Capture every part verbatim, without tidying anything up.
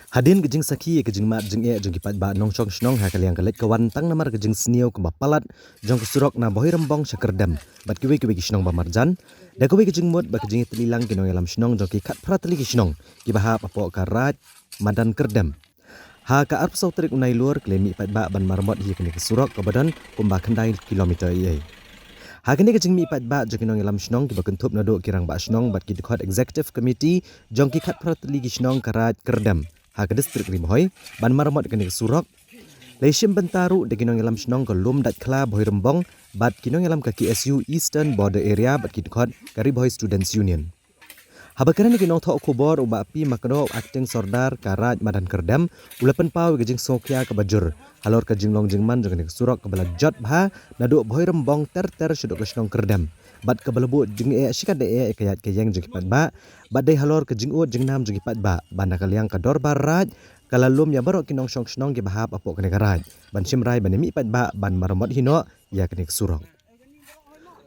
Hadien ka jingsakhi ïa ka jingmad jingeh jong ki paidbah nongshong shnong ha ka liang ka leit ka wan tang namar ka jingsniew kaba palat jong ka surok na Bhoirymbong sha Kyrdem bad kiwei kiwei ki shnong ba marjan, da kawei ka jingmut ba ka jingïatylli lang ki nongïalam shnong jong ki khatphra tylli ki shnong kiba hap hapoh ka Raid Madan Kyrdem. Ha ka arphew saw tarik u Nailur ki la mih paidbah ban maramot ïa kane ka surok kaba don kumba khyndai kilometer ei ei. Ha kane ka jingmih paidbah jong ki nongïalam shnong kiba kynthup naduh ki rangbah shnong bad ki dkhot executive committee jong ki khatphra tylli ki shnong ka Raid Kyrdem ha ka distrik Ri Bhoi ban maramot ïa kane ka surok, la ïashim bynta ruh da ki nongïalam shnong ka Lumdaitkhla Bhoirymbong bad ki nongïalam ka K S U Eastern Border Area bad ki dkhot ka Ri Bhoi Students Union. Haba kren ïa ki nongthoh khubor, u Bah P Makdoh, u Acting Sordar ka Raid Madan Kyrdem, u la pynpaw ïa ka jingsngewkhia kaba jur halor ka jinglong jingman jong kane ka surok kaba la jot bha naduh Bhoirymbong ter ter shaduh ka shnong Kyrdem bad kaba la buh jingeh shikatdei ïa ka ïaid ka ïeng jong ki paidbah bad dei halor ka jingud jingnam jong ki paidbah ba na ka liang ka dorbar raid ka la lum ïa baroh ki nongshong shnong kiba hap hapoh kane ka raid ban shim rai ban ïa mih paidbah ban maramot hi noh ïa kane ka surok.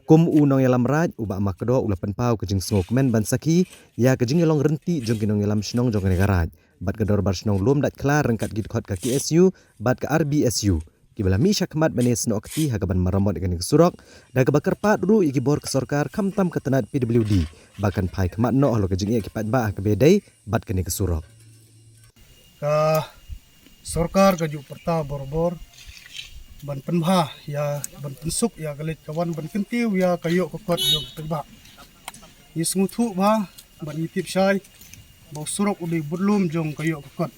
Kum u nongïalam raid, u Bah Makdoh u la pynpaw ka jingsngewkmen ban sakhi ïa ka jingïalong rynti jong ki nongïalam shnong jong kane ka raid bad ka dorbar shnong Lumdaitkhla ryngkat ki dkhot ka K S U bad ka R B S U kiba la mih shakhmat ban ïasnoh kti ha kaban maramot ïa kane ka surok, da kaba kyrpad ruh ïa ki bor ka sorkar khamtam ka tnat P W D ba kan phai khmat noh halor ka jingeh ki paidbah ha kaba ïadei bad kane ka surok. Ka sorkar ka ju pyrta bor bor ban pynbha ïa, ban pynsuk ïa ka leit ka wan, ban kyntiew ïa ka ïoh ka kot jong ka paidbah. Ngi sngewthuh bha bad ngi tip shai ba u surok u dei budlum jong ka ïoh ka kot.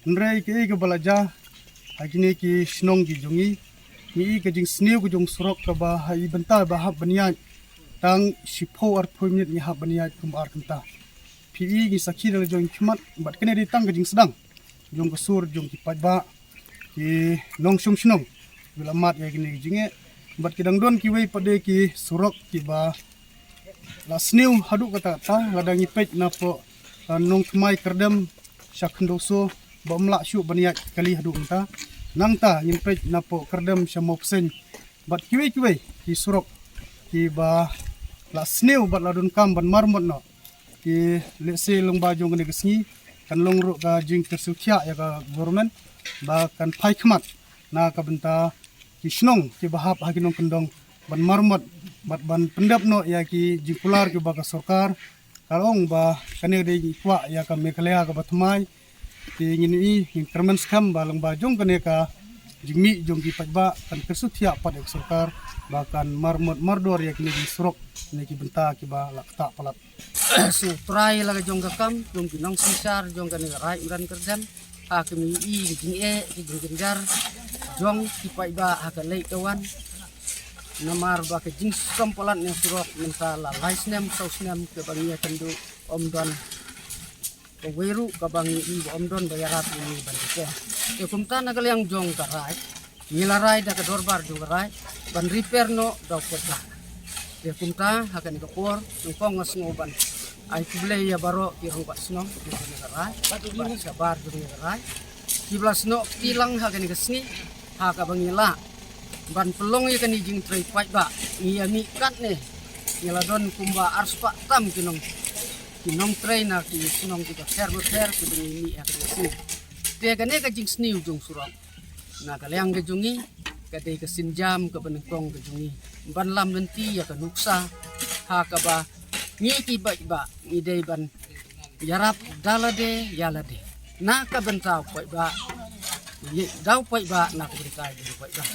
Hynrei kaei kaba la jia ha kine ki shnong ki jong ngi, ngi i ka jingsniew ka jong surok kaba ha i bynta ba hap ban ïaid tang shiphew arphew minit ngi hap ban ïaid kum ar kynta. Phi i, ngi sakhi da la jong ki khmat bad kane dei tang ka jingsdang jong ka sur jong ki paidbah, ki nongshong shnong, ki la mad ïa kine ki jingeh. Bad ki dang don kiwei pat de ki surok kiba la sniew haduh katta katta, lada ngi peit napoh, ah, Nongthymmai Kyrdem sha Khyndaw So ba ym lah shuh ban ïaid kali haduh mynta. Nangta ngin peit napoh Kyrdem sha Mawpseng bad kiwei kiwei ki surok kiba la sniew bad la donkam ban maramot noh. Ki lehse lyngba jong kane ka sngi kan long ruh ka jingkyrsiew thiah ïa ka government ba kan phai khmat na ka bynta ki shnong kiba hap ha ki nongkyndong ban maramot bad ban pyndep noh ïa ki jingkular kiba ka sorkar ka ong ba kane ka dei, ngi kwah ïa ka Meghalaya kaba thymmai. Te ngin i, ngin kyrmen skhem ba lyngba jong kane ka jingmih jong ki paidbah kan kyrsiew thiah pat ïa ka sorkar ba kan maramot mardor ïa kine ki surok, kine ki bynta kiba la ktah palat. Sngewthuh ïa la ka jong ka kam jong ki nongsynshar jong kane ka Raid Madan Kyrdem ha ka mih i ka jingeh ka jingjynjar jong ki paidbah ha ka leit ka wan. Namar ba ka jingsngewthuh palat ne surok mynta la lai snem saw snem kaba ngi ïakynduh ym don kawei ruh kaba ngi i ba ym don ba ïarap ïa ngi ban repair. Te kumta na ka liang jong ka raid ngi la rai da ka dorbar jong ka raid ban repair noh da u paidbah. Te kumta ha kane ka por nyngkong nga sngew ban ai khublei ïa baroh ki rangbah shnong jong kane ka raid bad shabar jong kane ka raid kiba la snoh kti lang ha kane ka sngi ha kaba ngi lah ban pynlong ïa kane ka jingtrei paidbah. Ngi ïa mih katne ngi la don kumba arspah tam ki nong ki nongtrei na ki shnong kiba pher bapher kiba ngi mih ha kane ka sngi. Te kane ka jingsniew jong surok na ka liang ka jong ngi ka dei ka sienjam kaba nyngkong ka jong ngi ban lam lynti ïa ka nuksa ha kaba ngi ki paidbah ngi dei ban ïarap da lade ïa lade na ka bynta u paidbah, ngi da u paidbah na ka bynta u paidbah.